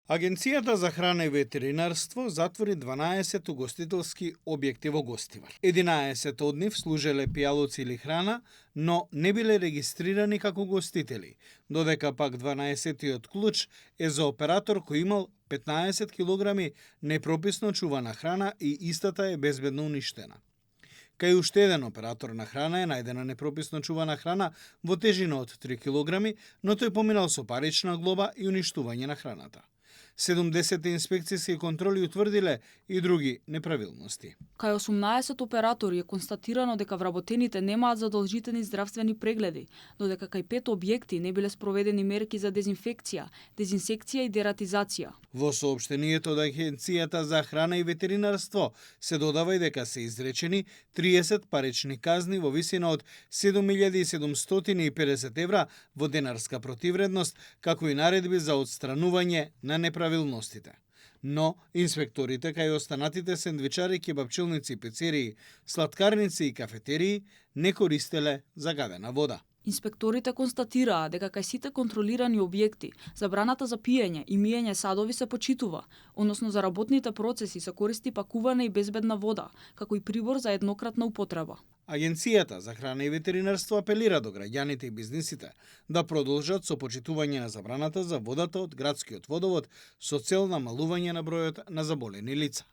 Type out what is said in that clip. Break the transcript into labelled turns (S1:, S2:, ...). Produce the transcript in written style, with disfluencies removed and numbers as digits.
S1: Агенцијата за храна и ветеринарство затвори 12 угостителски објекти во Гостивар. 11 од нив служеле пијалоци или храна, но не биле регистрирани како гостители, додека пак 12-тиот клуч е за оператор кој имал 15 килограми непрописно чувана храна и истата е безбедно уништена. Кај уште еден оператор на храна е најдена непрописно чувана храна во тежина од 3 килограми, но тој поминал со парична глоба и уништување на храната. 70 инспекцијски контроли утврдиле и други неправилности.
S2: Кај 18 оператори е констатирано дека вработените немаат задолжителни здравствени прегледи, додека кај 5 објекти не биле спроведени мерки за дезинфекција, дезинсекција и дератизација.
S1: Во соопштението од Агенцијата за храна и ветеринарство се додава и дека се изречени 30 парични казни во висина од 7.750 евра во денарска противредност, како и наредби за отстранување на неправилностите. Но инспекторите кај останатите сендвичари, кебапчилници, пецерии, слаткарници и кафетерии не користеле загадена вода.
S2: Инспекторите констатираа дека кај сите контролирани објекти забраната за пиење и миење садови се почитува, односно за работните процеси се користи пакувана и безбедна вода, како и прибор за еднократна употреба.
S1: Агенцијата за храна и ветеринарство апелира до граѓаните и бизнисите да продолжат со почитување на забраната за водата од градскиот водовод со цел намалување на бројот на заболени лица.